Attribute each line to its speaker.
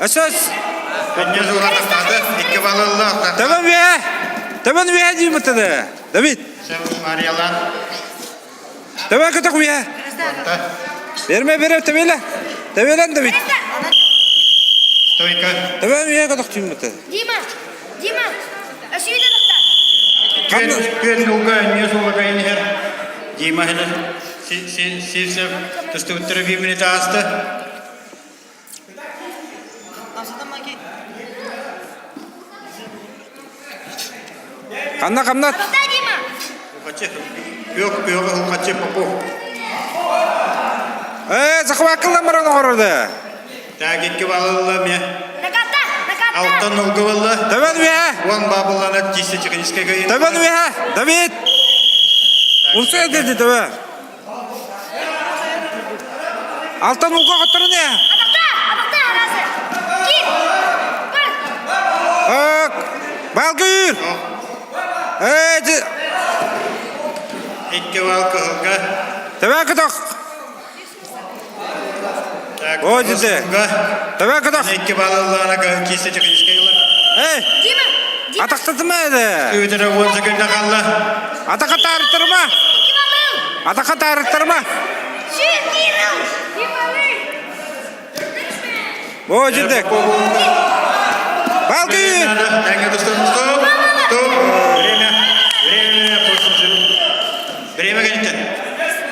Speaker 1: Өсөс.
Speaker 2: Өнньүөс уратахтаата. Икки балыллаах.
Speaker 1: Төбөн үөһэ. Төбөн үөһэ дииммитэ Давид.
Speaker 2: Мариялаан.
Speaker 1: Төбөн көтөх үөһэ. Берме бере төбеле. Төбелен Давид.
Speaker 2: Стойка.
Speaker 1: Төбөн үөһэ көтөх дииммитэ.
Speaker 3: Дима, Дима, өсүйүнэ тахта.
Speaker 2: Түөн нулга өнньүөс улака иһэр. Дима Сивцев тустубуттара биир минута ааста.
Speaker 1: Ханна хамнат?
Speaker 2: Күөх күөҕү хаччы Попов.
Speaker 1: Ээ, захвакылдан баран оҕорорду.
Speaker 2: Так, икки балылла ме. Алтан нулга балла.
Speaker 1: Төбөн үөһэ.
Speaker 2: Уон баабыллана тиисэ техническэй кайын.
Speaker 1: Төбөн үөһэ. Давид. Урса деди төбө. Алтан нулга хотторун ээ. Балгыр. Ээ,
Speaker 2: Икки бал кыһылга.
Speaker 1: Төбө көтөх. О, дьиде. Төбө көтөх.
Speaker 2: Икки балыллаана киисэ техническэй ылар.
Speaker 1: Эй! Атахтатыма эде.
Speaker 2: Үтүрэ уон секунда қалла.
Speaker 1: Атака таарыттарыма. Атака таарыттарыма. О, дьиде. Балгы!
Speaker 2: Стоп! Стоп! Время. Время. Время кэлтэ.